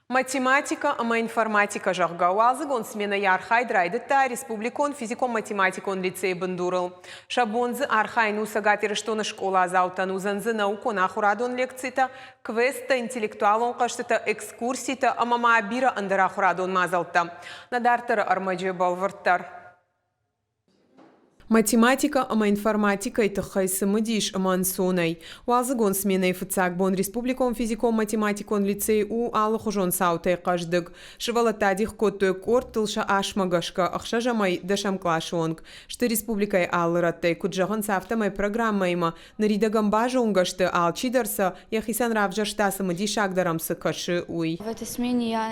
Математикӕ ӕмӕ информатикӕ, зӕгъгӕ, уалдзыгон сменӕйы архайд райдыдта республикон физикон-математикон лицейы бындурыл. Сӕ бон дзы архайын у Цӕгат Ирыстоны скъоладзаутӕн, уыдзӕн дзы наукон-ахуырадон лекцитӕ, квесттӕ, интеллектуалон хъӕзтытӕ, экскурситӕ ӕмӕ ма бирӕ ӕндӕр ахуырадон мадзӕлттӕ. Нӕ дарддӕры ӕрмӕджы бӕлвырддӕр. Математикӕ ӕмӕ информатикӕйы тыххӕй цымыдис ӕмӕ ӕнцонӕй. Уалдзыгон сменӕйы фыццаг бон республикон физикон-математикон лицей у алыхуызон цаутӕй хъӕздыг. Сывӕллӕттӕ адих кодтой къордтыл сӕ асмӕ гӕсгӕ ӕхсӕзӕмӕй дӕсӕм къласы онг. Сты республикӕйы алы рӕттӕй, куыд зӕгъынц, афтӕмӕй программӕимӕ ныридӕгӕн базонгӕ сты, алчидӕр сӕ йӕхицӕн равзӕрста цымыдисагдӕр ӕм цы кӕсы, уый. В этой смене я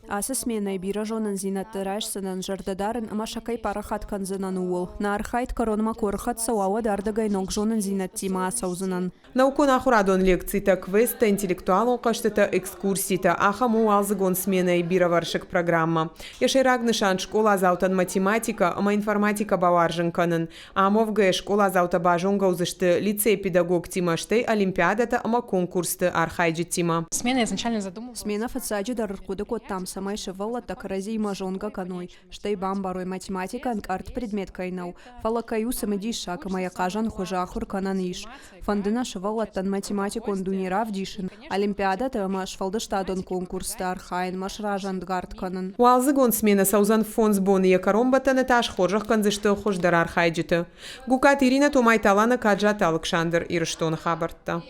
Ацы сменӕйы бирӕ зонындзинӕдтӕ райсдзынӕн, зӕрдӕдарӕн ӕмӕ сӕ кӕй парахат кӕндзынӕн, ууыл. Нӕ архайд кӕронмӕ куы ӕрхӕццӕ уа, уӕд ардыгӕй ног зонындзинӕдтимӕ ацӕудзынӕн. Наукон-ахуырадон лекцитӕ, квесттӕ, интеллектуалон хъӕзтытӕ, экскурситӕ – ахӕм у уалдзыгон сменӕйы бирӕвӕрсыг программӕ. Йӕ сӕйраг нысан – скъоладзаутӕн математикӕ ӕмӕ информатикӕ бауарзын кӕнын. Ам уӕвгӕйӕ скъоладзаутӕ базонгӕ уыдзысты лицейы педагогтимӕ, стӕй олимпиадӕтӕ ӕмӕ конкурсты архайджытимӕ. Смена изначально задумывалась. Смена фыццаджыдӕр ӕрхъуыды кодтам, цӕмӕй сывӕллӕттӕ кӕрӕдзиимӕ зонгӕ кӕной, стӕй бамбарой, математикӕ ӕнкъард предмет кӕй нӕу, фӕлӕ кӕй у цымыдисаг ӕмӕ йӕ хъазӕн хуызы ахуыр кӕнӕн ис. Фӕнды нӕ сывӕллӕттӕн математикон дуне равдисын, олимпиадӕты ӕмӕ сфӕлдыстадон конкурсты архайынмӕ сразӕнгард кӕнын. Уалдзыгон сменӕ цӕудзӕн фондз боны, йӕ кӕронбӕттӕны та схорзӕх кӕндзысты хуыздӕр архайджыты. Гукаты Иринӕ, Томайты Алана, Каджаты Алыксандр, Ирыстоны хабӕрттӕ.